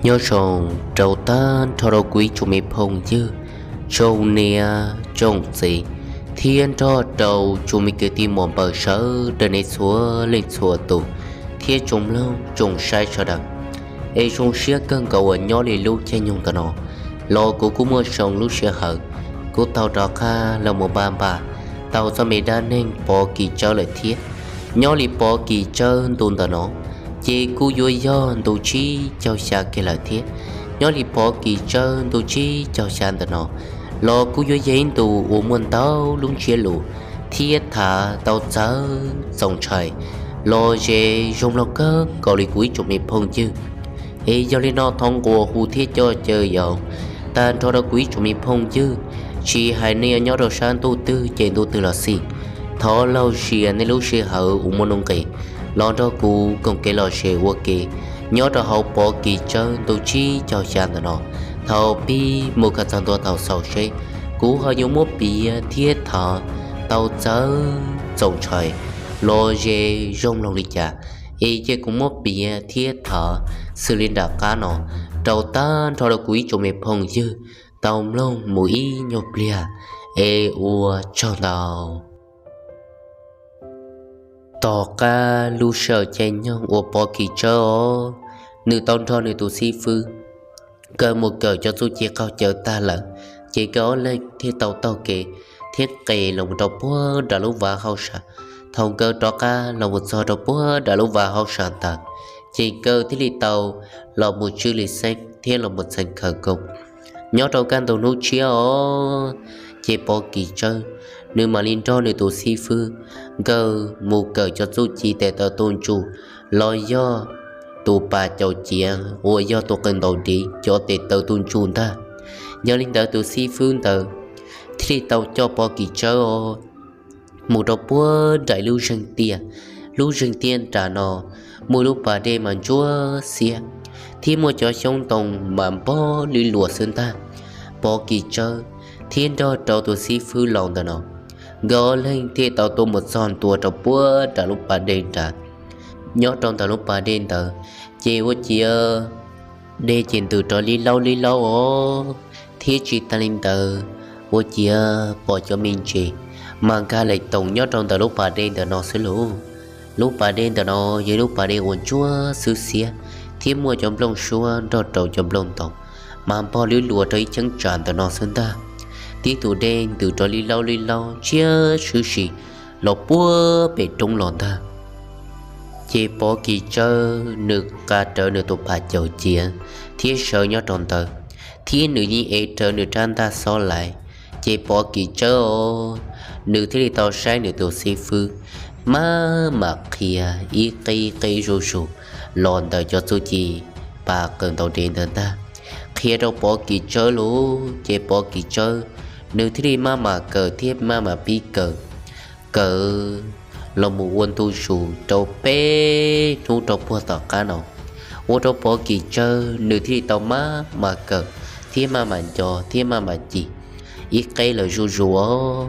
Nyob zoo rau tag nrho rau kuv ib tsoom me phooj ywg, tsoom niam tsoom txiv, thiab nrog rau tsoom me kwv tij muam npawg sawv daws nej txhua leej txhua tus, thiab tsoom mloog tsoom saib sawv daws. Es zoo siab kawg nkaus uas nyob li lub caij nyoog ntawm no los kuv kuj muaj zoo lub sij hawm, kuv tau rov qab los mus npaj npaj tau txoj me dab neeg Pov Kis Tsawb lawm thiab. Nyob li Pov Kis Tsawb ntu ntawm no ces kuj yuav yog ntu tsib caug xya kiag lawm thiab. Nyob li Pov Kis Tsawb ntu tsib caug xya ntawm no los kuj yuav yog ib ntu uas muaj ntau lub ntsiab lus thiab thav tau txawv txaus ntshai los ze zoo mloog kawg nkaus li kuv ib tsoom me phooj ywg. Es yog li no thov nquas hu thiab coj caw yaum tag nrho rau kuv ib tsoom me phooj ywg, tsis hais nej nyob rau sab ntuj twg ces ntuj twg los xij, thov laug sia nej lub sij hawm uas muaj nuj nqis los nrog kuv koom kev lom zem ua ke nyob rau hauv Pov Kis Tsawb ntu tsib caug xya ntawm no. Thaum pib mus kom txog ntua thaum xaus seb kuv ho yuav muab piav thiab thav tau txawv txaus ntshai los ze zoo mloog li cas, es cia kuv muab piav thiab thav xws li nram qab no rau tag nrho rau kuv ib tsoom me phooj ywg tau mloog mus ib nyuag pliag, es ua tsaug ntau. Tom qab lub sij hawm caij nyoog uas Pov Kis Tsawb os, nws tau nrog nws tus xib fwb nkawd mus kawm cov txuj ci qaug cawv tag lawm, ces nkawd ob leeg thiaj tau taug kev thiab qes los mus rau puag nram lub vaj hauj sam. Thaum nkawd rov qab los mus txog rau puag nram lub vaj hauj sam ntawd, ces nkawd thiaj li tau los mus tswj li xeeb thiab los mus txheem khawv koob. Nyob rau kaj ntug hnub tshiab os, ces Pov Kis Tsawb nws mam li nrog nws tus xib fwb nkawd mus kawm cov txuj ci tes taw tuj ntsuj los yog tus pas caum ciav uas yog tus qws ntaus dev cov tes taw tuj ntsuj ntag. Yog li ntawd tus xib fwb ntawd thiaj li tau coj Pov Kis Tsawb os mus rau puag nraim lub zeeg tiaj. Lub zeeg tiaj nram no muaj lub pas dej mas ntsuab xiab thiab muaj cov xyoob ntoo mas npog lwj luas xwb ntag. Pov Kis Tsawb thiab nrog rau tus xib fwb laus ntawm no, nkawd ob leeg thiaj tau tuaj mus txog ntua rau puag nram lub pas dej nrad. Nyob rau ntawm lub pas dej ntawd, ces ua ciav dej ces ntws rov li laub li laub os, thiab tsis tas li ntawd, ua ciav pom cov me ntses mas nkag lem toom nyob rau ntawm lub pas dej ntawm no xwb lauj. Lub pas dej ntawm no yog lub pas dej uas ntsuab xwb xiab thiab muaj cov nplooj suab nrog rau cov nplooj ntoo mas npog lwj luas rau ib cheeb tsam ntawm no xwb ntag. Tib tus dej ntws rov li laub li laub ntsiab swb si los puag pem roob los ntag. Ces Pov Kis Tsawb nws nqa rawv nws tus pas caum ciav thiab sawv nyob rau ntawd, thiab nws yeej ev rawv nws rab ntaj xob lais. Ces Pov Kis Tsawb os, nws thiaj li tau saib nws tus xib fwb maj mam qhia ib qib qib zuj zus los ntawm cov txuj ci pas qws ntaus dev ntawd ntag. Qhia rau Pov Kis Tsawb lawm, ces Pov Kis Tsawb nws thiaj li maj mam kawm thiab maj mam pib kawm, kawm los mus ua ntu zus rau peb hnub rau puag tom qab no, ua rau Pov Kis Tsawb nws thiaj li tau maj mam kawm thiab maj mam nco thiab maj mam cim ib qib lawm zuj zus os.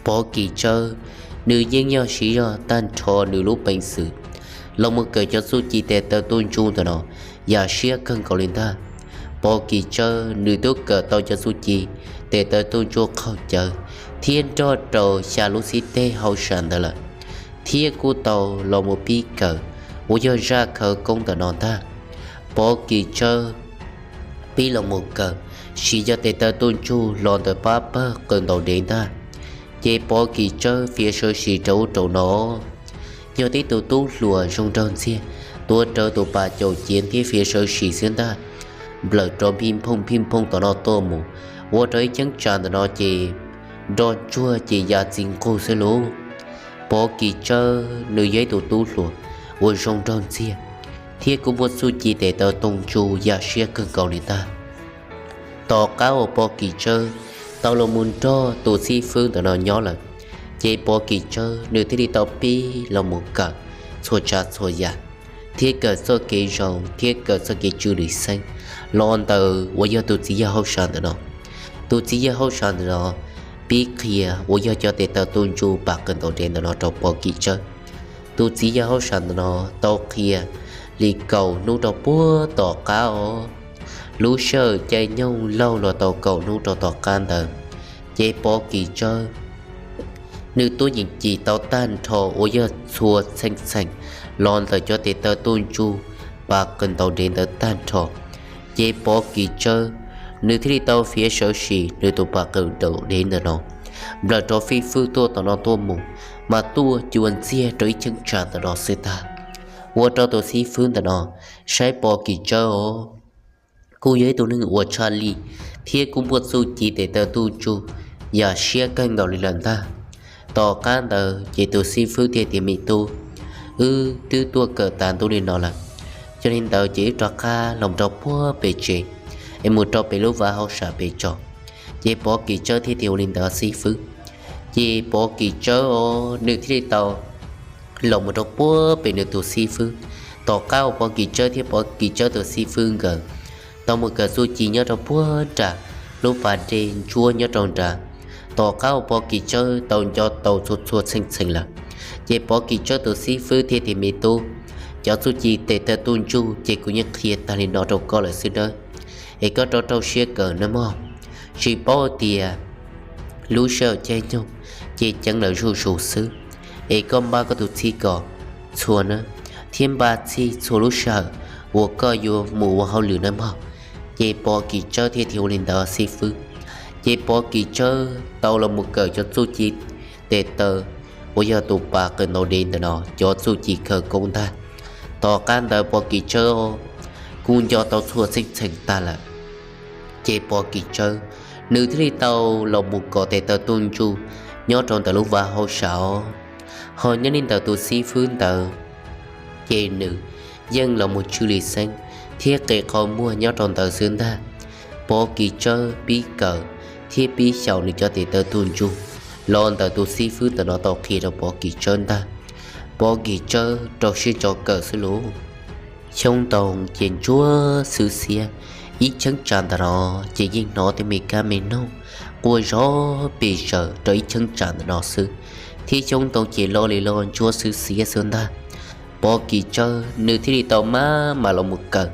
Pov Kis Tsawb nws yeej yog siv zog tag nrho nws lub peev xwm los mus kawm cov txuj ci tes taw tuj ntsuj ntawm no yam siab kawg nkaus li ntag. Pov Kis Tsawb nws twb kawm tau cov txuj ci tes taw tuj ntsuj qaug cawv thiab nrog rau xya lub xib teg hauj sam ntawd lawm, thiab kuj tau los mus pib kawm uas yog zaj khawv koob ntawm no ntag. Pov Kis Tsawb pib los mus kawm siv cov tes taw tuj ntsuj los ntawm pab pawg qws ntaus dev ntag. Ces Pov Kis Tsawb fiav sawv sim rau ub rau no, yog tib tug tub hluas zoo nraug ntxiag, tuav rawv tus pas caum ciav thiab fiav sawv sim xwb ntag. Nplawm rov phij phooj phij phooj tom no tuaj mus, ua rau ib cheeb tsam ntawm no ces nroj ntsuag ces ya txi nqug xwb lauj. Pov Kis Tsawb nws yog ib tug tub hluas uas zoo nraug ntxiag, thiab kuj muaj txuj ci tes taw tuj ntsuj yam siab kawg nkaus li ntag. Tom qab uas Pov Kis Tsawb tau los mus nrog tus xib fwb ntawm no nyob lawm, ces Pov Kis Tsawb nws thiaj li tau pib los mus kawm txhua tsav txhua yam, thiab kawm txoj kev zoo thiab kawm txoj kev tswj lwm xeeb los ntawm uas yog tus txiv yawg hauj sam ntawm no. Tus txiv yawg hauj sam ntawm no pib qhia uas yog cov tes taw tuj ntsuj pas qws ntaus dev ntawm no rau Pov Kis Tsawb. Tus txiv yawg hauj sam ntawm no tau qhia li kaum hnub rau puag tom qab os. Lub sij hawm caij nyoog laug los tau kaum hnub rau tom qab ntawd, ces Pov Kis Tsawb nws tuaj yeem cim tau tag nrho uas yog txhua txheej txheem los ntawm cov tes taw tuj ntsuj pas qws ntaus dev ntawd tag nrho. Ces Pov Kis Tsawb nws thiaj li tau fiav sawv sim nws tus pas qws ntaus dev ntawm no nplawm rov fij fwb tuaj tom no tuaj mus, mas tuaj cua ntxiag rau ib cheeb tsam ntawm no xwb tag. Ua rau tus xib fwb ntawm no saib Pov Kis Tsawb os, kuj yog ib tug neeg uas tshaj lij thiab kuj muaj txuj ci tes taw tuj ntsuj yam siab kawg nkaus li lawm ntag. Tom qab ntawd ces tus xib fwb thiaj tias, Me tub, wb twb tuaj kawm tas ntuj li no lawm, yog li ntawd ces wb rov qab los rau puag pem tsev es mus rau pem lub vaj hauj sam pem tso. Ces Pov Kis Tsawb thiaj tias ua li ntawd xib fwb. Ces Pov Kis Tsawb os nws thiaj li tau los mus rau puag pem nws tus xib fwb. Tom qab uas Pov Kis Tsawb thiab Pov Kis Tsawb tus xib fwb nkawd tau mus kawm txuj ci nyob rau puag nram lub pas dej ntsuab nyob rau nrad, tom qab uas Pov Kis Tsawb tau nco tau txhua txhua txheej txheem lawm, ces Pov Kis Tsawb tus xib fwb thiaj tias, Me tub, cov txuj ci tes taw tuj ntsuj ces kuv yeej qhia tag li no rau koj lawm xwb nawb, es koj rau rau siab kawm nawb mog. Tsis paub tias lub sij hawm caij nyoog ces ceev lawm zuj zus xwb, es koj npaj koj tus txhij kom txhua nawb, thiab npaj txhij txhua lub sij hawm uas koj yuav mus ua hauj lwm nawb mog. Ces Pov Kis Tsawb thiaj tias ua li ntawd xib fwb. Ces Pov Kis Tsawb tau los mus kawm cov txuj ci tes taw uas yog tus pas qws ntaus dev ntawm no cov txuj ci khawv koob ntag. Tom qab ntawd Pov Kis Tsawb kuj nco tau txhua txheej txheem tag lawm, ces Pov Kis Tsawb nws thiaj li tau los mus kov tes taw tuj ntsuj nyob rau ntawm lub vaj hauj sam os. Ho nyob li ntawm tus xib fwb ntawd ces nws yeej los mus tsw li xeeb thiab qe qhov muag nyob rau ntawd xwb ntag. Pov Kis Tsawb pib kawm thiab pib xyaum nws cov tes taw tuj ntsuj los ntawm tus xib fwb ntawm no tau qhia rau Pov Kis Tsawb ntag. Pov Kis Tsawb rau siab ntso kawm xwb lauj. Xyoob ntoo ces ntsuab xwb xiab, ib cheeb tsam ntawm no ces yeej hnov tej me kab me noog quaj zov pes zaws rau ib cheeb tsam ntawm no xwb, thiab xyoob ntoo ces loj li loj ntsuab xwb xiab xwb ntag. Pov Kis Tsawb nws thiaj li tau maj mam los mus kawm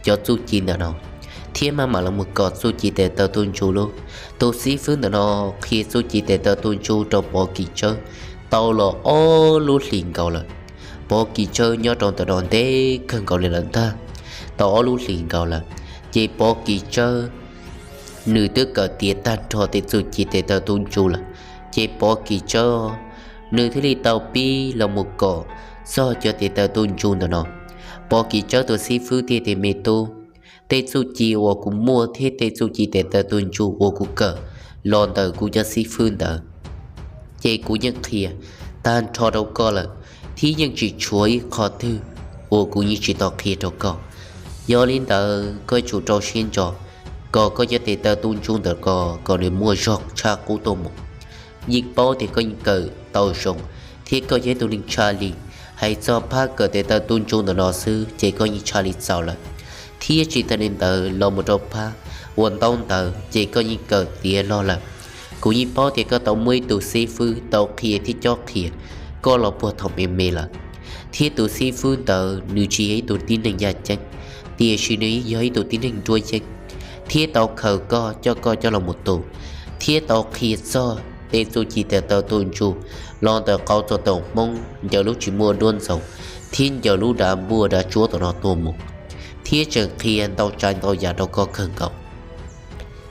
cov txuj ci ntawm no, thiab maj mam los mus kov txuj ci tes taw tuj ntsuj lauj. Tus xib fwb ntawm no qhia txuj ci tes taw tuj ntsuj rau Pov Kis Tsawb tau los ob lub hlis nkaus lawm. Pov Kis Tsawb nyob rau ntawm no ntev kawg nkaus li lawm ntag, tau ob lub hlis nkaus lawm, ces Pov Kis Tsawb nws twb kawm tiav tag nrho tej txuj ci tes taw tuj ntsuj lawm, ces Pov Kis Tsawb nws thiaj li tau pib los mus kov txog cov tes taw tuj ntsuj ntawm no. Pov Kis Tsawb tus xib fwb thiaj tias, Me tub, tej txuj ci uas kuv muaj thiab tej txuj ci tes taw tuj ntsuj uas kuv kawm los ntawm kuv cov xib fwb ntawd ces kuv yeej qhia tag nrho rau koj lawm, thiab yeej tsis tshuav ib qho twg uas kuv yeej tsis tau qhia rau koj. Yog li ntawd koj tsum rau siab ntso kom koj cov tes taw tuj ntsuj ntawm ko kom nws muaj zog tshaj qub tuaj mus. Yeej paub tias koj yeej kawm tau zoo thiab koj yog ib tug neeg tshaj li. Hais txog phab kawm tes taw tuj ntsuj ntawm no xwb ces koj yeej tshaj li txaus lawm, thiab tsis tas li ntawd los mus rau phab ua ntaub ntawv ces koj yeej kawm tiav log lawm. Kuv yeej paub tias koj tau muaj ib tug xib fwb tau qhia thiab cob qhia koj los puag thaum me me lawm, thiab tus xib fwb ntawd nws tsis yog ib tug tib neeg yaj ceeb, tiam sis nws yog ib tug tib neeg nruab yeeb, thiab tau khaws koj coj koj coj los mus tu, thiab tau qhia txog tej txuj ci tes taw tuj ntsuj los ntawm qauv txog tom hmoob ncaws lub tsis muaj duab ntxaus thiab ncaws lub dav npuaj dav tsuab tom no tuaj mus, thiab tseem qhia ntau tsav ntau yam rau koj kawg nkaus.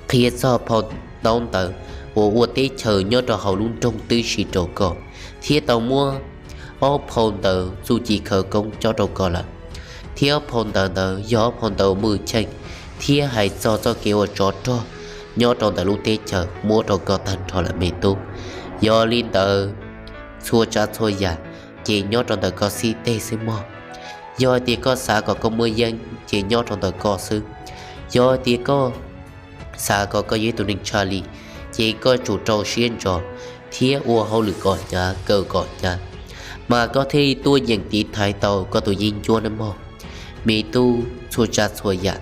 Qhia txog phau ntaub ntawv uas ua teb chaws nyob rau hauv lub nroog tib si rau koj, thiab tau muab ob phau ntawv txuj ci khawv koob cob rau koj lawm, thiab ob phau ntawv ntawd yog ob phau ntawv muaj cheej, thiab hais txog txoj kev ua tsov rog nyob rau ntawm lub teb chaws muab rau koj tag nrho lawm me tub. Yog li ntawd, txhua tsav txhua yam ces nyob rau ntawm koj xib teg xwb mog. Yog tias koj xav kom koj muaj yeeb ces nyob rau ntawm koj xwb. Yog tias koj xav kom koj yog ib tug neeg tshaj li, ces koj tsum rau siab ntso thiab ua hauj lwm kom hnyav kawm kom hnyav, mas koj thiaj tuaj yeem tiv thaiv tau koj tus yeeb ncuab nawb mog. Me tub, txhua tsav txhua yam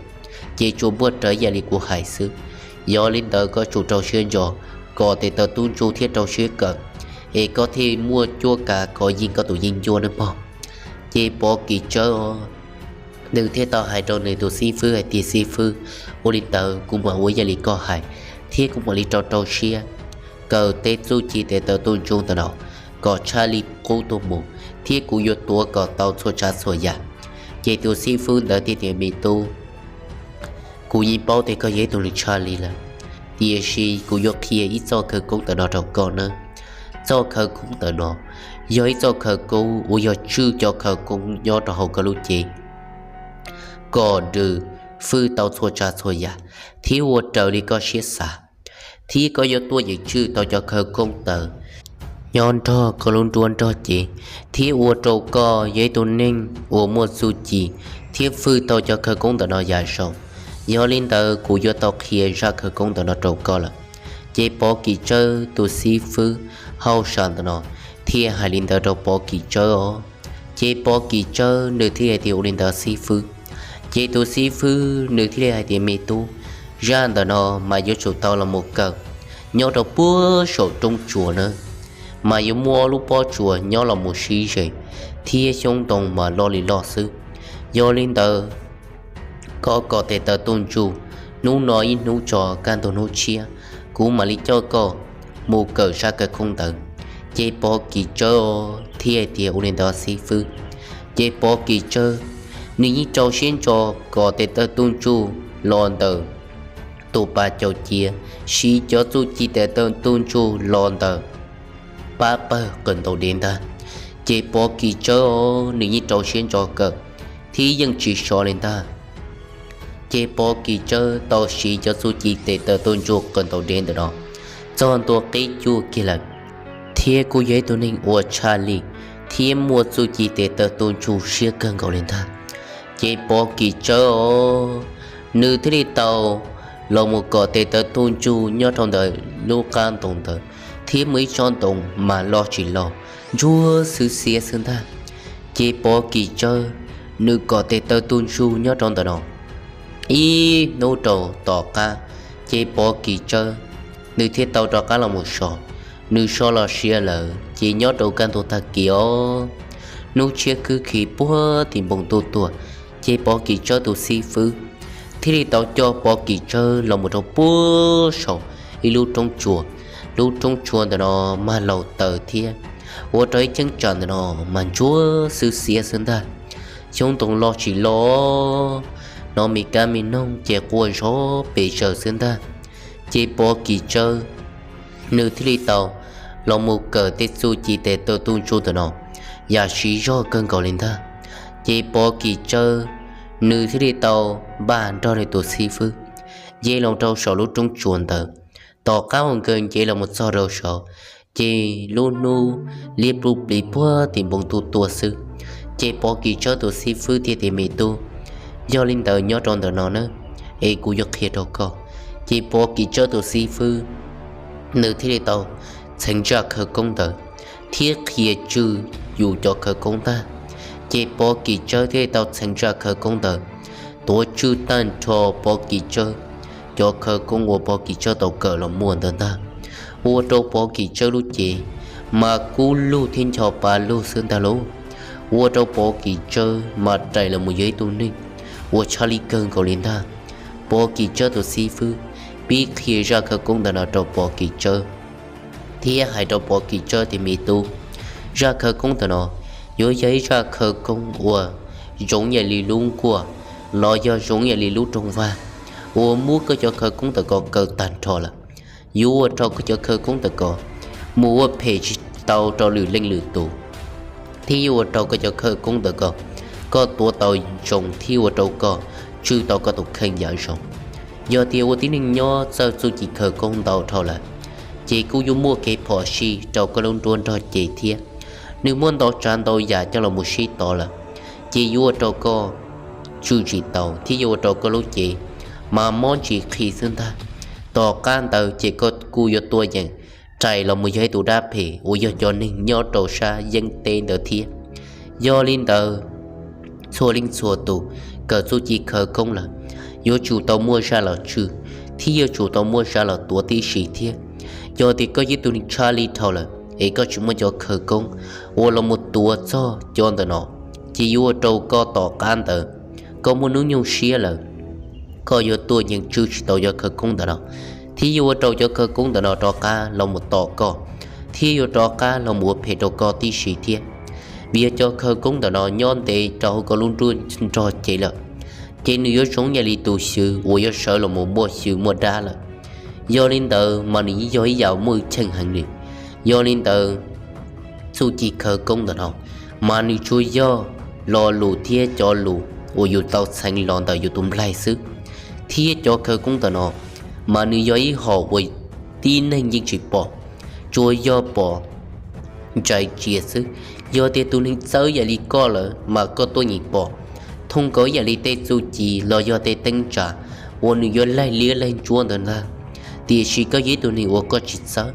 ces tsuas npuaj rawv ib yam li kuv hais xwb. Yog li ntawd koj tsum rau siab ntso kom tes taw tuj ntsuj thiab rau siab kawm, es koj thiaj muaj cuab kav kov yeej koj tus yeeb ncuab nawb mog. Ces Pov Kis Tsawb Nws thiaj tau hais rau nws tus xib fwb hais tias, Xib fwb, ua li ntawd kuv mam ua yam li koj hais, thiab kuv mam li rau rau siab kaw tej txuj ci tes taw tuj ntsug ntawm no kom tshaj li qub tuaj mus, thiab kuv yuav tuav kom tau txhua tsav txhua yam. Ces tus xib fwb ntawd thiaj tias, Me tub, kuv yeej paub tias koj yog ib tug neeg tshaj li lawm, tiam sis kuv yuav qhia ib txoj khawv koob ntawm no rau koj nawb. Txoj khawv koob ntawm no yog ib txoj khawv koob uas yog tswj cov khawv koob nyob rau hauv koj lub cev kom nws fwj tau txhua tsav txhua yam thiab ua raws li koj siab xav, thiab koj yuav tuaj yeem tswj tau cov khawv koob ntawd nyob nrog koj lub nruab nrog cev, thiab ua rau koj yog ib tug neeg uas muaj txuj ci thiab fwj tau cov khawv koob ntawm no yam zoo. Yog li ntawd kuv yuav tau qhia zaj khawv koob ntawm no rau koj lawm. Ces Pov Kim Tsawb tus xib fwb hauj sam ntawm no thiaj hais li ntawd rau Pov Kim Tsawb os. Ces Pov Kim Tsawb nws thiaj hais tias, Ua li ntawd xib fwb. Ces tus xib fwb nws thiaj li hais tias, Me tub, zaj ntawm no mas yuav tsum tau los mus kaw nyob rau puag saum roob tsuas na, mas yuav muaj lub pob tsuas nyob los mus sib ze, thiab xyoob ntoo mas loj li loj xwb. Yog li ntawd, koj kom tes taw tuj ntsug hnub no ib hnub tso kaj ntug hnub tshiab, kuv mam li coj koj mus kawm zaj khawv koob ntawd. Ces Pov Kim Tsawb thiaj hais tias, Ua li ntawd xib fwb. Ces Pov Kim Tsawb nws yeej rau siab ntso kom tes taw tuj ntsug los ntawm tus pas caum cia, siv cov txuj ci tes taw tuj ntsug los ntawm pab pawg qws ntaus dev ntag. Ces Pov Kim Tsawb nws yeej rau siab ntso kawm thiab yeej tsis so li ntag. Ces Pov Kim Tsawb tau siv cov txuj ci tes taw tuj ntsug qws ntaus dev ntawm no txog ntua qib cuaj kiag lawm, thiab kuj yog ib tug neeg uas tshaj li thiab muaj txuj ci tes taw tuj ntsug siab kawg nkaus li ntag. Ces Pov Kim Tsawb os, nws thiaj li tau los mus kom tes taw tuj ntsug nyob rau ntawm lub qab ntoo ntawd, thiab muaj ib tsob ntoo mas loj tsis loj, ntsuab xwb xiab xwb ntag. Ces Pov Kim Tsawb nws kom tes taw tuj ntsug nyob rau ntawm no ib hnub rau tom qab, ces Pov Kim Tsawb nws thiaj tau rov qab los mus so. Nws so los sia lawm ces nyob rau kaj ntug tag kis os, hnub tshiab khwb khi puag tim npoo ntuj tuaj, ces Pov Kim Tsawb tus xib fwb thiaj li tau coj Pov Kim Tsawb los mus rau puag saum ib lub roob tsuas. Lub roob tsuas ntawm no mag laus taws thiab ua rau ib cheeb tsam ntawm no mas ntsuab xwb xiab xwb ntag. Xyoob ntoo loj tsis loj, hnov me kab me noog ces quaj zov pes zaws xwb ntag. Ces Pov Kim Tsawb nws thiaj li tau los mus kawm tej txuj ci tes taw tuj ntsug ntawm no yam siv zog kawg nkaus li ntag. Ces Pov Kim Tsawb nws thiaj li tau npaj nrog nws tus xib fwb nce los rau saum lub roob tsuas ntawd. Tom qab uas nkawd nce los mus txog rau saud, ces lub hnub liab pluj plis puag tim npoo ntuj tuaj xwb. Ces Pov Kim Tsawb tus xib fwb thiaj tias, Me tub, yog li ntawd nyob rau ntawm no na, es kuv yuav qhia rau koj. Ces Pov Kim Tsawb tus xib fwb nws thiaj li tau txheev zaj khawv koob ntawd thiab qhia tswj yus cov khawv koob ntag. Ces Pov Kim Tsawb thiaj li tau txheev zaj khawv koob ntawd tuav tswj tag nrho Pov Kim Tsawb cov khawv koob uas Pov Kim Tsawb tau kawm los muaj ntawd ntag. Ua rau Pov Kim Tsawb lub cev mas kub lug thiab ncho pa lug xwb ntag lauj. Ua rau Pov Kim Tsawb mas rais los mus yog ib tug neeg uas tshaj li kawg nkaus li ntag. Pov Kim Tsawb tus xib fwb pib qhia zaj khawv koob ntawm no rau Pov Kim Tsawb thiab hais rau Pov Kim Tsawb tias, Me tub, zaj khawv koob ntawm no yuav yog ib zaj khawv koob uas zoo yam li lub nkuaj los yog zoo yam li lub rooj vag uas muab koj cov khawv koob ntawm ko kaw tag nrho lawm. Yuav ua rau koj cov khawv koob ntawm ko mus ua phem tsis tau rau lwm leej lwm tus, thiab yuav ua rau koj cov khawv koob ntawm ko koj tuav tau zoo thiab ua rau koj tswj tau koj tus kheej yam zoo. Yog tias ua tib neeg nyob txawj txuj ci khawv koob ntau dhau lawm, ces kuj yuav muaj kev phom sij rau koj lub nruab nrog cev thiab. Nws muaj ntau tsav ntau yam coj los mus sib tov lawm, ces yuav ua rau koj tswj tsis tau thiab yuav ua rau koj lub cev mas mob ntsis qhi xwb ntag. Tom qab ntawd ces koj kuj yuav tuaj yeem rais los mus yog ib tug dab phem uas yog cov neeg nyob rau sab yeeb teb ntawd thiab. Yog li ntawd, txhua leej txhua tus kawm txuj ci khawv koob lawm, yuav tsum tau muaj zaj los tswj thiab yuav tsum tau muaj zaj los tuav tib si thiab. Yog tias koj yog ib tug neeg tshaj li dhau lawm es koj tsis muaj cov khawv koob uas los mus tuav txog cov ntawm no, ces yuav ua rau koj tom qab ntawd Koj muaj hnub nyoog siab lawm, koj yuav tuaj yeej tswj tsis tau cov khawv koob ntawm no, thiab yuav ua rau cov khawv koob ntawm no rov qab los mus tom koj, thiab yuav rov qab los mus ua phem rau koj tib si thiab. Vim yog cov khawv koob ntawm no nyob ntev rau hauv koj lub nruab nrog cev lawm, ces nws yuav zoo ib yam li tus xyw uas yuav sawv los mus muaj xyw muaj dab lawm. Yog li ntawd mas nws yog ib yam muaj cheej heev li. Yog li ntawd, txuj ci khawv koob ntawm no mas nws tsuas yog lo lus thiab cov lus uas yus tau txheev los ntawm yus tus nplaig xwb, thiab cov khawv koob ntawm no mas nws yog ib hom uas tib neeg yeej tsis pom, tsuas yog pom ntsais tsias xwb. Yog tias tus neeg txawj yam li koj lawm mas koj tuaj yeem pom, thooj nkaus ib yam li tej txuj ci los yog tej teeb tsa uas nws yuav laig liab laig ntsuab ntawd ntag, tiam sis koj yog ib tug neeg uas koj tsis txawj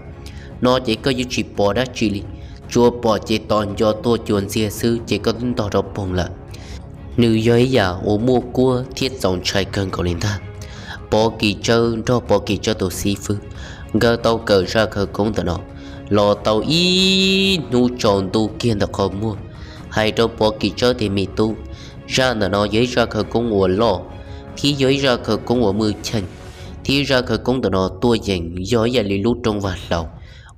no ces koj yuav tsis pom dab tsi li, tsuas pom ces tos nco tuaj cuag ntxiag xwb ces koj twb ntog rau poog lawm. Nws yog ib yam uas muaj kuab thiab txaus ntshai kawg nkaus li ntag. Pov Kis Tsawb nrog Pov Kis Tsawb tus xib fwb nkawd tau kawm zaj khawv koob ntawm no los tau ib hnub tsaus ntuj kiag ntawm qhov muag, hais rau Pov Kis Tsawb tias, Me tub, zaj ntawm no yog ib zaj khawv koob uas loj, thiab yog ib zaj khawv koob uas muaj cheej, thiab zaj khawv koob ntawm no tuaj yeem yog ib yam li lub rooj vag hlau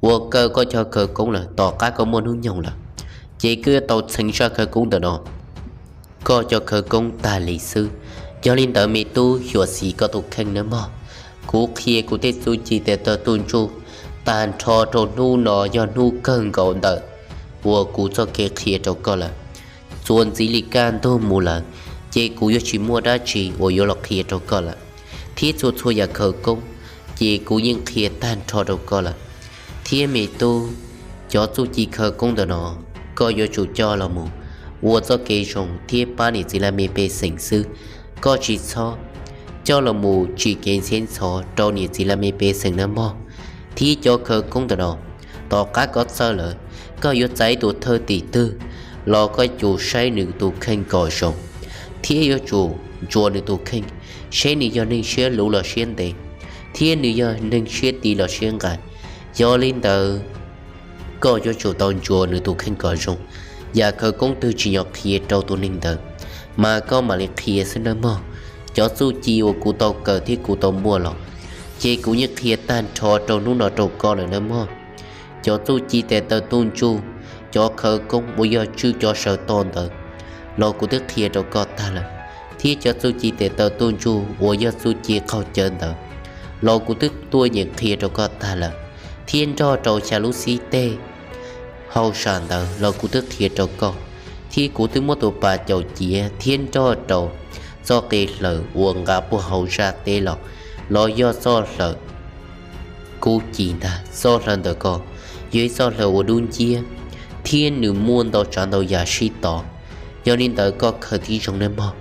uas kaw koj cov khawv koob lawm, tom qab koj muaj hnub nyoog lawm, ces koj yuav tau txheev zaj khawv koob ntawm no koj cov khawv koob tag li xwb. Yog li ntawd me tub, xyuam xim koj tus kheej nawb mog. Kuv qhia kuv tej txuj ci tes taw tuj ntsuj tag nrho rau hnub no yog hnub kawg nkaus ntawm uas kuv txoj kev qhia rau koj lawm. Txuas ntxiv li kaj ntug mus lawm, ces kuv yuav tsis muaj dab tsi uas yuav los qhia rau koj lawm, thiab txhua txhua yam khawv koob ces kuv yeej qhia tag nrho rau koj lawm. Thiab me tub, cov txuj ci khawv koob ntawm no koj yuav tsum coj los mus ua txoj kev zoo thiab pab niam txiv laj mej pej xeem xwb. Koj tsis txhob coj los mus tsim kev ntxhiab ntxhov rau niam txiv laj mej pej xeem nawb mog. Thiab cov khawv koob ntawm no, tom qab koj txawj lawm, koj yuav txais tus thwj tim twg los koj yuav tsum saib nws tus kheej kom zoo, thiab yuav tsum ntsuas nws tus kheej, seb nws yog neeg siab luv los siab ntev, thiab nws yog neeg siab tiv los siab nqaim. Yog li ntawd, koj yuav tsum tau ntsuas nws tus kheej kom zoo. Yam khawv koob twg tsim nyog qhia rau tus neeg ntawd, mas koj mam li qhia xwb nawb mog. Cov txuj ci uas kuv tau kawm thiab kuv tau muaj los, ces kuv yeej qhia tag nrho rau hnub no rau koj lawm nawb mog. Cov txuj ci tes taw tuj ntsuj, cov khawv koob uas yog tswj cov saw toj ntawd los kuv twb qhia rau koj tag lawm, thiab cov txuj ci tes taw tuj ntsuj uas yog txuj ci qaug cawv ntawd los kuv twb tuaj yeem qhia rau koj tag lawm, thiab nrog rau xya lub xib teg hauj sam ntawd los kuv twb qhia rau koj, thiab kuv twb muab tus pas caum ciav thiab nrog rau txoj qe hlaws uas nqa puag hauv zaj teb los, los yog txoj hlaws kub ci ntag. Txoj hlaws ntawm ko yog ib txoj hlaws uas dub nciab, thiab nws muaj ntau tsav ntau yam sib tov. Yog li ntawd koj khaws tib zoo nawb mog,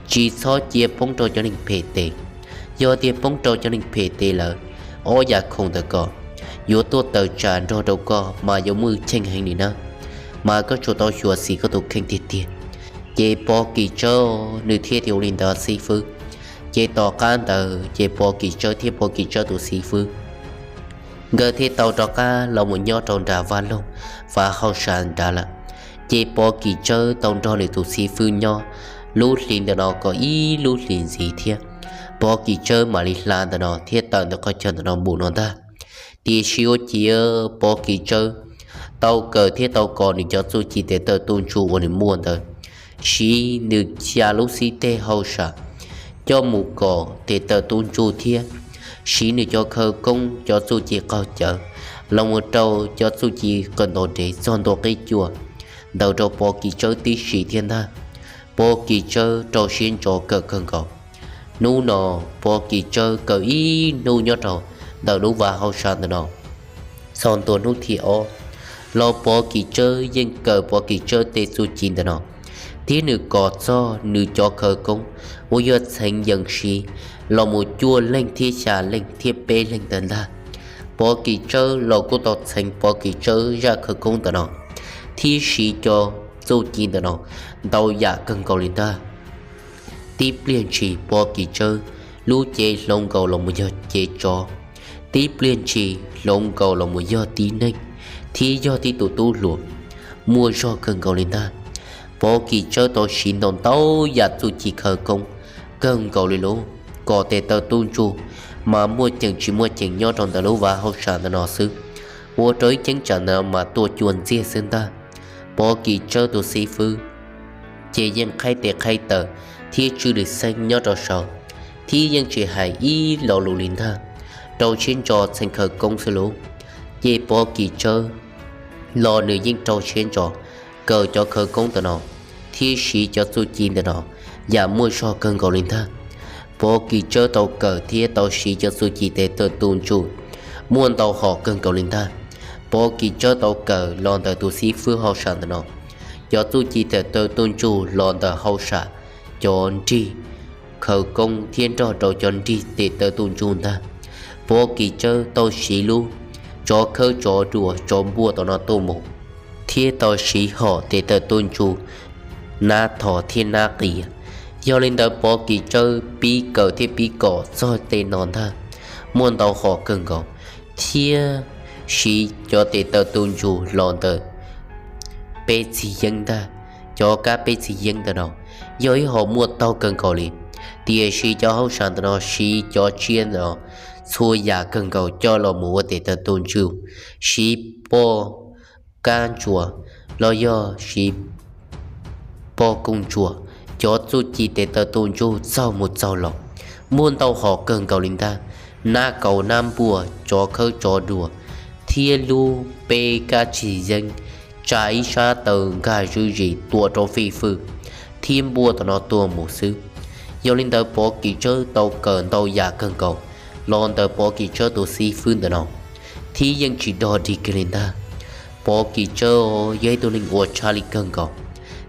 tsis txhob cia poob rau cov neeg phem tes. Yog tias poob rau cov neeg phem tes lawm, ob yam khoom ntawm ko yuav tuaj tawm tsam nrog rau koj mas yuav muaj cheej heev li nawb. Mas koj tsum tau xyuam xim koj tus kheej tiag tiag. Ces Pov Kis Tsawb nws thiaj tias ua li ntawd xib fwb. Ces tom qab ntawd ces Pov Kis Tsawb thiab Pov Kis Tsawb tus xib fwb nkawd thiaj tau rov qab los mus nyob rau nram vaj loog vaj hauj sam nrad lawm. Ces Pov Kis Tsawb tau nrog nws tus xib fwb nyob lub hli ntawm no kom ib lub hlis ntxiv thiab. Pov Kis Tsawb mam li hla ntawm no thiab tawm ntawm qhov chaw ntawm no mus no ntag. Tiam sis ua ciav Pov Kis Tsawb tau kawm thiab tau kos nws cov txuj ci tes taw tuj ntsuj uas nws muaj ntawd, siv nws xya lub xib teg hauj sam coj mus kos tes taw tuj ntsuj thiab siv nws cov khawv koob cov txuj ci qaug cawv los mus rau cov txuj ci qawm ntaus dev txog ntua qib cuaj ntawd rau Pov Kis Tsawb tib si thiab ntag. Pov Kis Tsawb rau siab ntso kawm kawg nkaus. Hnub no Pov Kis Tsawb kawm ib hnub nyob rau ntawm lub vaj hauj sam ntawm no txog ntua hnub thib ob los Pov Kis Tsawb yeej kawm Pov Kis Tsawb tej txuj ci ntawm no, thiab nws kos txog nws cov khawv koob uas yog txheev yees siv los mus cuaj leeg thiab xya leeg thiab peb leeg ntawd ntag. Pov Kis Tsawb los kuj tau txheev Pov Kis Tsawb zaj khawv koob ntawm no thiab siv cov txuj ci ntawm no ntau yam kawg nkaus li ntag. Tib pliag ntshis Pov Kis Tsawb lub cev hloov nkaus los mus yog cev tsov, tib pliag ntshis hloov nkaus los mus yog tib neeg, thiab yog tib tus tub hluas muaj zog kawg nkaus li ntag. Pov Kis Tsawb tau siv ntau ntau yam txuj ci khawv koob kawg nkaus li lauj, kom tes taw tuj ntsuj mas muaj ceem tsis muaj ceem nyob rau ntawm lub vaj hauj sam ntawm no xwb, ua rau ib cheeb tsam ntawm no mas tuaj cua ntxiag xwb ntag. Pov Kis Tsawb tus xib fwb ces yeej qhaib tes qhaib taw thiab tswj lwm xeeb nyob rau saud, thiab yeej tsis hais ib lo lus li ntag, rau siab ntso txheem khawv koob xwb lauj. Ces Pov Kis Tsawb los nws yeej rau siab ntso kawm cov khawv koob ntawm no thiab siv cov txuj ci ntawm no yam muaj zog kawg nkaus li ntag. Pov Kis Tsawb tau kawm thiab tau siv cov txuj ci tes taw tuj ntsuj muaj ntau hom kawg nkaus li ntag. Pov Kis Tsawb tau kawm los ntawm tus xib fwb hauj sam ntawm no cov txuj ci tes taw tuj ntsuj los ntawm hauj sam cov nrig khawv koob thiab nrog rau cov nrig tes taw tuj ntsuj ntag. Pov Kis Tsawb tau siv lub tsov khawb tsov dua tsov npuaj tom no tuaj mus, thiab tau siv hom tes taw tuj ntsuj nab thos thiab nab qias. Yog li ntawd Pov Kis Tsawb pib kawm thiab pib kom txog tej no ntag, muaj ntau hom kawg nkaus, thiab siv cov tes taw tuj ntsuj los ntawm peb txig yeeb ntag. Cov kab peb txig yeeb ntawm no yog ib hom muaj taug kawg nkaus li, tiam sis cov hauj sam ntawm no siv cov tsiaj ntawm no txhua yam kawg nkaus coj los mus ua tes taw tuj ntsuj, siv poj kab ntsuas los yog siv poj kooj ntsuas, cov txuj ci tes taw tuj ntsuj txaug mus txaug los, muaj ntau hom kawg nkaus li ntag. Nab kaus nab npuaj tsov khawb tsov dua thiab lub peb kab txig yeeb tsa ib sab taw nkag zuj zus tua rau fij fwj thiab npuaj tom no tuaj mus xwb. Yog li ntawd Pov Kis Tsawb tau kawm ntau yam kawg nkaus los ntawm Pov Kis Tsawb tus xib fwb ntawm no, thiab yeej tsis dog dig kiag li ntag. Pov Kis Tsawb yog ib tug neeg uas tshaj lij kawg nkaus,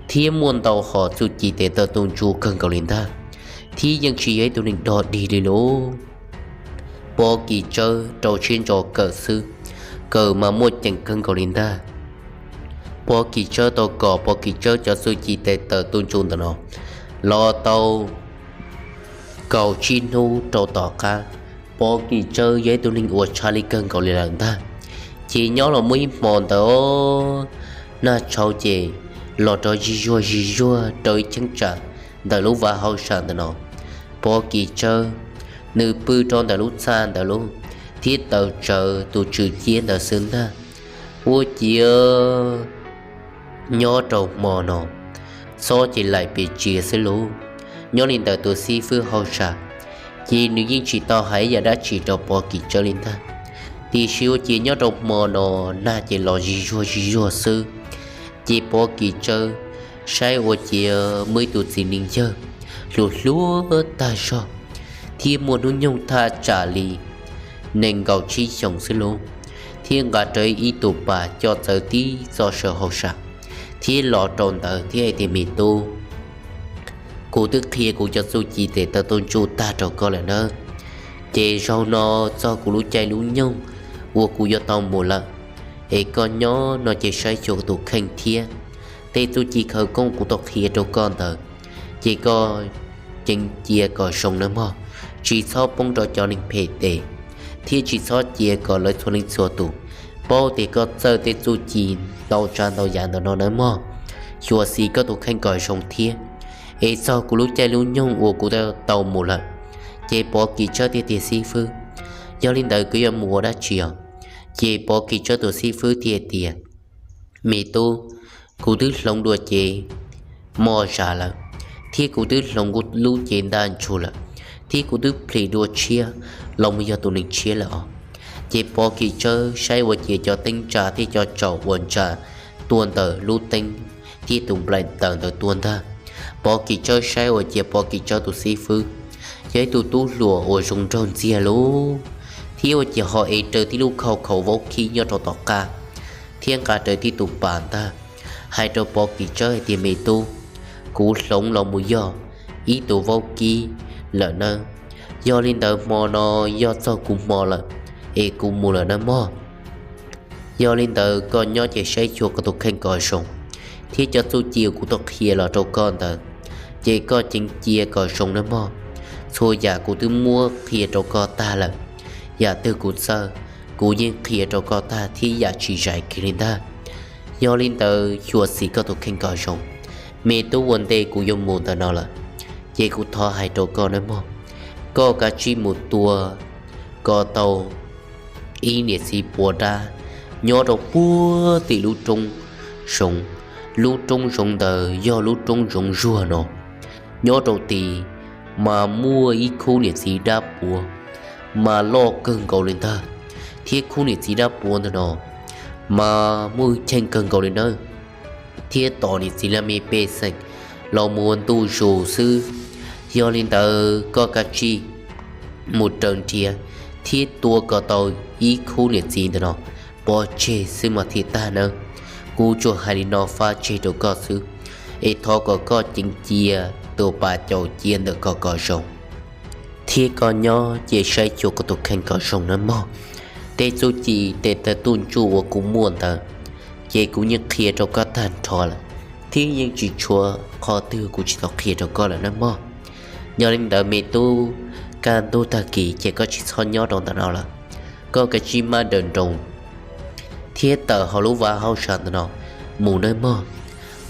thiab muaj ntau hom txuj ci tes taw tuj ntsuj kawg nkaus li ntag, thiab yeej tsis yog ib tug neeg dog dig li lauj. Pov Kis Tsawb rau siab ntso kawm xwb, kawm mas muaj ceem kawg nkaus li ntag. Pov Kis Tsawb tau kawm Pov Kis Tsawb cov txuj ci tes taw tuj ntsuj ntawm no los tau kaum tsib hnub rau tom qab, Pov Kis Tsawb yog ib tug neeg uas tshaj lij kawg nkaus li lawm ntag. Ces nyob los muaj ib hmo ntawd, Nag Tshauv ces los rov zig zuag zig zuag rau ib cheeb tsam ntawm lub vaj hauj sam ntawm no. Pov Kis Tsawb nws pw rau ntawm lub txaj ntawd lauj, thiab taws tsawv tus tswm ciab ntawd xwb ntag. Ua ciav nyob rau hmo no, txhob ces laim pes tsia xwb lauj. Nyob li ntawm tus xib fwb hauj sam, ces nws yeej tsis tau hais yam dab tsi rau Pov Kis Tsawb li ntag. Tiam sis ua ciav nyob rau hmo no, nag ces los zig zuag zig zuag xwb, ces Pov Kis Tsawb saib ua ciav muaj ib tug txiv neej yawg hluas hluas tag zog, thiab muaj hnub nyoog thaj tsam li nees nkaum tsib xyoos xwb lauj, thiab nqa rawv ib tus pas coj txawv tib txoj saw hauj sam, thiab los rau ntawd thiab hais tias, Me tub, kuv twb qhia kuv cov txuj ci tes taw tuj ntsuj tag rau koj lawm nawb. Ces zaum no txog kuv lub caij lub nyoog uas kuv yuav tau mus lawm, es koj nyob no ces saib xyuas tus kheej thiab. Tej txuj ci khawv koob kuv tau qhia rau koj ntawd, ces koj ceev cia kom zoo nawb mog, tsis txhob poob rau cov neeg phem tes, thiab tsis txhob cia kom lawv txhua leej txhua tus paub tias koj txawj tej txuj ci ntau tsav ntau yam ntawm no nawb mog. Xyuam xim koj tus kheej kom zoo thiab, es txog kuv lub caij lub nyoog uas kuv tau mus lawm, ces Pov Kis Tsawb thiaj tias, Xib fwb, yog li ntawd kuv yuav mus ua dab tsi os? Ces Pov Kis Tsawb tus xib fwb thiaj tias, Me tub, kuv twb hloov dua cev moj zam lawm, thiab kuv twb hloov kuv lub cev ntaj ntsug lawm, thiab kuv twb plhis dua tshiab los mus yog tus neeg tshiab lawm os. Ces Pov Kis Tsawb saib ua ciav cov teeb tsa thiab cov tsaus uas ntsa tuaj ntawm lub teeb thiab tus nplaim taws ntawd tuaj ntag. Pov Kis Tsawb saib ua ciav Pov Kis Tsawb tus xib fwb yog ib tug tub hluas uas zoo nraug ntxiag lauj, thiab ua ciav ho ev raws tib lub khau khaum vaub kib nyob rau tom qab, thiab nqa raws tib tus pas ntag, hais rau Pov Kis Tsawb hais tias, Me tub, kuv hloov los mus yog ib tus vaub kib lawm nawb. Yog li ntawd hmo no yog txog kuv hmo lawm, es kuv mus lawm nawb mog. Yog li ntawd koj nyob ces saib xyuas koj tus kheej kom zoo, thiab cov txuj ci uas kuv tau qhia los rau koj ntawd, ces koj ceev cia kom zoo nawb mog. Txhua yam kuv twb muab qhia rau koj tag lawm, yam twg kuv txawj, kuv yeej qhia rau koj tag thiab yam tsis zais kiag li ntag. Yog li ntawd xyuam xim koj tus kheej kom zoo, Me tub, ua ntej kuv yuav mus ntawm no lawm, ces kuv thov hais rau koj nawb mog, koj kav tsij mus tua kom tau ib niam txiv puav dab nyob rau puag tim lub roob zoov. Lub roob zoov ntawd yog lub roob zoov zuag no. Nyob rau tid mas muaj ib khub niam txiv dab puav mas loj kawg nkaus li ntag, thiab khub niam txiv dab puav ntawm no mas muaj hwj chim kawg nkaus li nawb, thiab tom niam txiv laj me pej xeem los mus ua ntu zus xwb. Yog li ntawd koj kav tsij mus raws nrhiav thiab tua kom tau ib khub niam txiv ntawm no pov tseg xwb mas thiaj tag nawb. Kuv tsuas hais li no fab tseg rau koj xwb, es thov kom koj ceev cia tus pas caum cia ntawm koj kom zoo, thiab koj nyob ces saib xyuas koj tus kheej kom zoo nawb mog. Tej txuj ci tej tawm tuj ntsuj uas kuv muaj ntawd, ces kuv yeej qhia rau koj tag nrho lawm, thiab yeej tsis tshuav qhov twg kuv tsis tau qhia rau koj lawm nawb mog. Yog li ntawd me tub, kaj ntug tag kis ces koj tsis txhob nyob rau ntawm no lawm, koj kav tsij maj daws nroos thiab tawm hauv lub vaj hauj sam ntawm no mus nawb mog.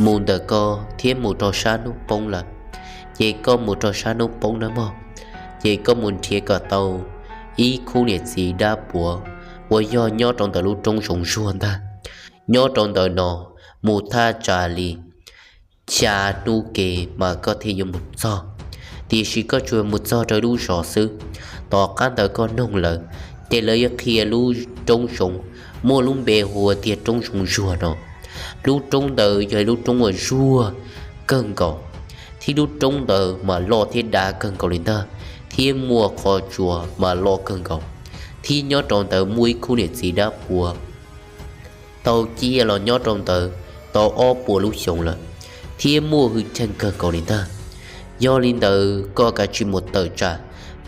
Mus ntawm ko thiab mus rau sab hnub poob lawm, ces koj mus rau sab hnub poob nawb mog, ces koj mus nrhiav kom tau ib khub niam txiv dab puav uas yog nyob rau ntawm lub roob zoov zuag ntag. Nyob rau ntawm no mus thaj tsam li xya hnub kev mas koj thiaj yuav mus txog, tiam sis koj tsuas mus txog rau lub zos xwb. Tom qab ntawd koj noog lawv, ces lawv yuav qhia lub roob zoov muaj lub npe hu ua tiag roob zoov zuag no. Lub roob ntawd yog lub roob uas zuag kawg nkaus, thiab lub roob ntawd mas loj thiab dav kawg nkaus li ntag, thiab muaj qhov tsua mas loj kawg nkaus, thiab nyob rau ntawd muaj ib khub niam txiv dab puav tau ciaj los nyob rau ntawd tau ob puas lub xyoos lawm, thiab muaj hwj chim kawg nkaus li ntag. Yog li ntawd koj kav tsij mus tawm tsam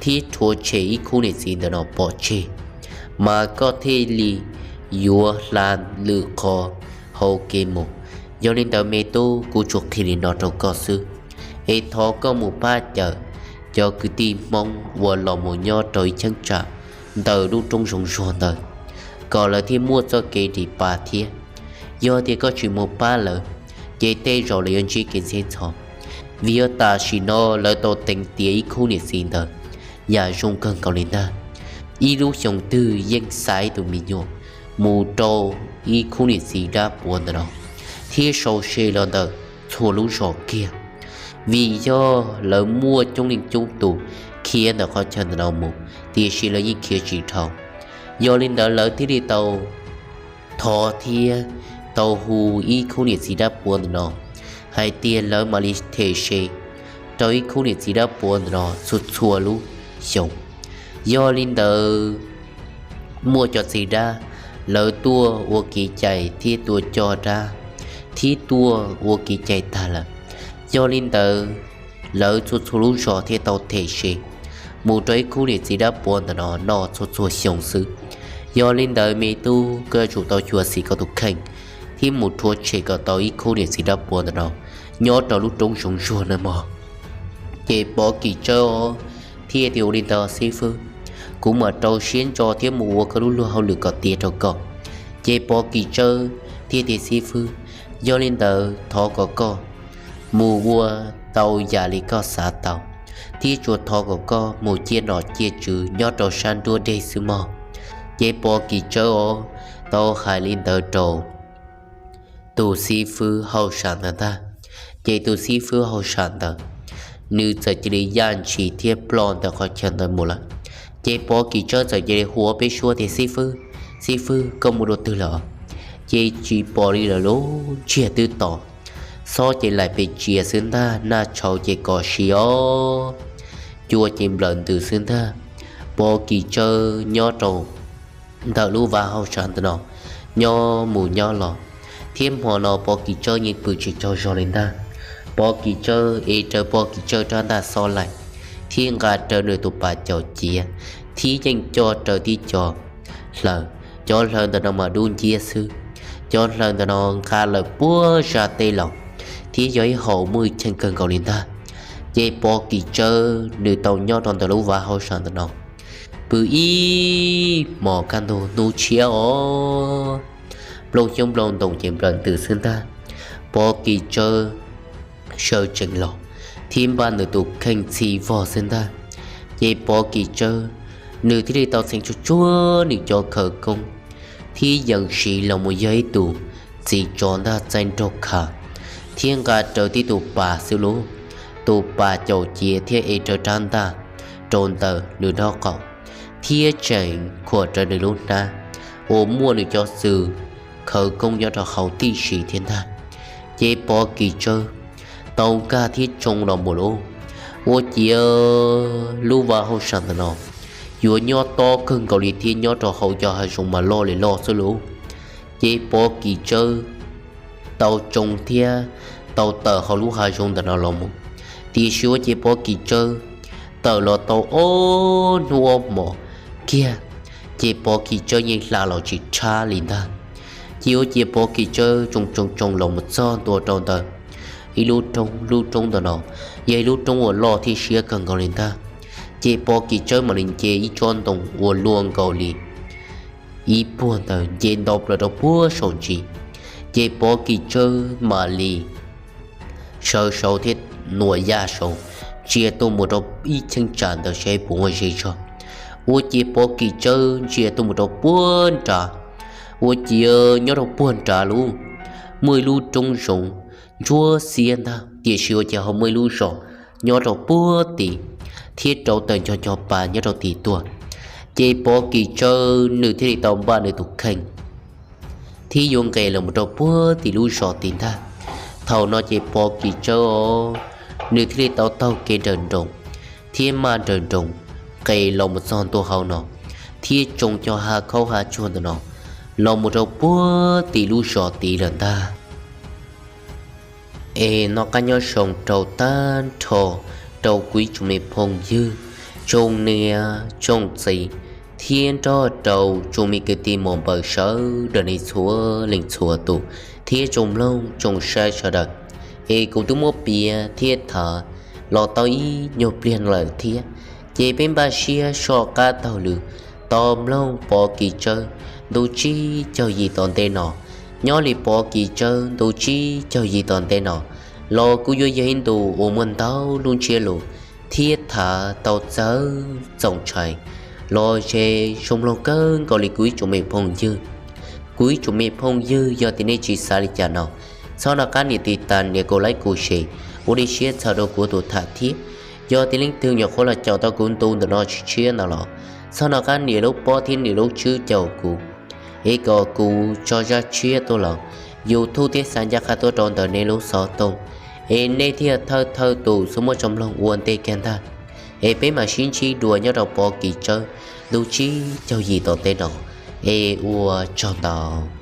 thiab rhuav tshem ib khub niam txiv ntawm no pov tseg, mas koj thiaj li yuav hla lwm qhov hauv kev mus. Yog li ntawd me tub, kuv tsuas qhia li no rau koj xwb, es thov koj mus pab cawm cov kwv tij Hmoob uas los mus nyob rau ib cheeb tsam ntawm lub roob zoov zuag ntawd, kom lawv thiaj muaj txoj kev dim pa thiab. Yog tias koj tsis mus pab lawv, ces tej zaum lawv yuav ntsib kev ntxheb ntxhov, vim yog tam sim no lawv tau teev tiav ib khub niam txiv ntawd yam zoo kawg nkaus li ntag. Ib lub xyoos twg yeej xa ib tug me nyuam mus rau ib khub niam txiv dab puav ntawm no, thiab sau se los ntawm txhua lub zos kiag, vim yog lawv muaj coob leej coob tus khiav ntawm qhov chaw ntawm no mus, tiam sis lawv yeej khiav tsis dhau. Yog li ntawd lawv thiaj li tau thov thiab tau hu ib khub niam txiv dab puav ntawm no hais tias lawv mam li them se rau ib khub niam txiv dab puav ntawm no txhua txhua lub xyoos. Yog li ntawd muaj cov txiv dab, lawv tuaj ua kev cai thiab tuaj coj dab, thiab tuaj ua kev cai tag lawm. Yog li ntawd lawv txhua txhua lub zos thiaj tau them se mus rau ib khub niam txiv dab puav ntawm no noj txhua txhua xyoo xwb. Yog li ntawd me tub, koj yuav tsum tau xyuam xim koj tus kheej thiab mus rhuav tshem kom tau ib khub niam txiv dab puav ntawm no nyob rau lub roob zoov zuag nawb mog. Ces Pov Kim Tsawb thiaj tias, ua li ntawd xib fwb, kuv mam rau siab ntso thiab mus ua koj lub luag hauj lwm kom tiav rau koj. Ces Pov Kim Tsawb thiaj tias, xib fwb, yog li ntawd thov kom koj mus ua tau yam li koj xav tau, thiab tsuas thov kom koj mus ciaj nom ciaj tswv nyob rau sab nruab dej xwb mog. Ces Pov Kim Tsawb os tau hais li ntawd rau tus xib fwb hauj sam ntawd ntag. Ces tus xib fwb hauj sam ntawd, nws txawm cia li yaj ntshis thiab ploj ntawm qhov chaw ntawd mus lawm. Ces Pov Kim Tsawb txawm cia li hu peb suab tias, xib fwb, xib fwb, koj mus dua twg lawm? Ces tsis pom li lawm lauj, ntsiag twb to, xob ces laim pes tsia xwb ntag, naj tshauv ces kom si os, cua ces nplawm ntws xwb ntag. Pov Kim Tsawb nyob rau ntawm lub vaj hauj sam ntawm no nyob mus nyob los, thiab hmo no Pov Kim Tsawb yeej pw tsis tsaug zog li ntag. Pov Kim Tsawb ev raws Pov Kim Tsawb rab ntaj xob laim, thiab nqa raws nws tus pas caum ciav, thiab yeej coj raws tib co hlaws. Cov hlaws ntawm no mas dub nciab xwb, cov hlaws ntawm no nqa lawm puag zaj teb los, thiab yog ib hom muaj hwj chim kawg nkaus li ntag. Ces Pov Kim Tsawb nws tau nyob rau ntawm lub vaj hauj sam ntawm no pw ib hmos kaj ntug hnub tshiab os, nplooj xyoob nplooj ntoos ces nplawm ntws xwb ntag. Pov Kim Tsawb sawv tsees los thiab npaj nws tus kheej txhij vog xwb ntag. Ces Pov Kis Tsawb nws thiaj li tau txheev tsuag tsuag nws cov khawv koob thiab yees siv los mus yog ib tus txiv tsov ntaj txaij nraug khav thiab nqa rawv tib tus pas xwb lauj. Tus pas caum ciav thiab ev rawv rab ntaj rau ntawm nws nraub qaum thiab tseem khuam rawv nws lub hnab uas muaj nws cov xwm khawv koob nyob rau hauv tib si thiab ntag. Ces Pov Kis Tsawb tau nkag thiab tsoo los mus lauj. Ua ciav lub vaj hauj sam ntawm no yuav nyob tob kawg nkaus li thiab nyob rau hauv cov hav zoov mas loj li loj xwb lauj. Ces Pov Kis Tsawb tau tsoo thiab tau tawm hauv lub hav zoov ntawm no los mus, tiam sis ua ciav Pov Kis Tsawb tawm los tau ob hnub ob hmos kiag, ces Pov Kis Tsawb yeej hla los tsis tshab li ntag. Ces ua ciav Pov Kis Tsawb tsoo tsoo tsoo los mus txog ntua rau ntawm ib lub roob, lub roob ntawm no yog ib lub roob uas loj thiab siab kawg nkaus li ntag. Ces Pov Kis Tsawb mam li nce ib tsob ntoo uas luaj nkaus li ib puag ntawd nce nto plaws rau puag saum ntsis, ces Pov Kis Tsawb mam li sawv saud thiab nuam yaj saud ntsia tuaj mus rau ib cheeb tsam ntawd saib puas muaj zej zog. Ua ciav Pov Kis Tsawb ntsia tuaj mus rau puag nrad, ua ciav nyob rau puag nrad lauj, muaj ib lub roob zoov ntsuab xiab ntag, tiam sis ua ciav ho muaj ib lub zos nyob rau puag tid thiab rauv taws nco nco pa nyob rau tid tuaj. Ces Pov Kis Tsawb nws thiaj li tau npaj nws tus kheej thiab yuav nqes los mus rau puag tim lub zos tid ntag. Thaum no ces Pov Kis Tsawb nws thiaj li tau taug kev nrawm nroos thiab maj nrawm nroos nqes los mus txog ntua hauv no thiab tsoo cov hav khaub hav tsuag ntawm no los mus rau puag tim lub zos tid lawm ntag. Es noj qab nyob zoo rau tag nrho rau kuv ib tsoom me phooj ywg, tsoom niam tsoom txiv thiab nrog rau tsoom me kwv tij muam npawg sawv daws nej txhua leej txhua tus thiab tsoom mloog tsoom saib sawv daws. Es kuv twb muab piav thiab tham los tau ib nyuag pliag lawm thiab, ces peb npaj siab soj qab taug lw tos mloog Pov Kis Tsawb ntu tsib caug yim tom ntej no. Nyob li Pov Kis Tsawb ntu tsib caug yim tom ntej no los kuj yuav yog ib ntu uas muaj ntau lub ntsiab lus thiab tham tau txawv txaus ntshai los ze zoo mloog kawg nkaus li kuv ib tsoom me phooj ywg. Kuv ib tsoom me phooj ywg, yog tias nej tsis xav li cas no, txhob nco qab nias tiv tas nias kaum like kuv ces ua li siab txhawb rau kuv tus tham thiab. Yog tias leej twg nyuam qhuav los caum tau kuv ntu ntawm no tshiab tshiab ntawd los txhob nco qab nias lub pob thiab nias lub tswb caum kuv, es kom kuv tso zaj tshiab tuaj los YouTube thiab xa ncaj qha tuaj rau ntawm nej lub xov tooj, es nej thiaj thawj thawj tus xub muab tso mloog ua ntej kiag ntag. Es peb mam sib ntsib dua nyob rau Pov Kis Tsawb ntu tsib caug yim tom ntej no, es ua tsaug ntau.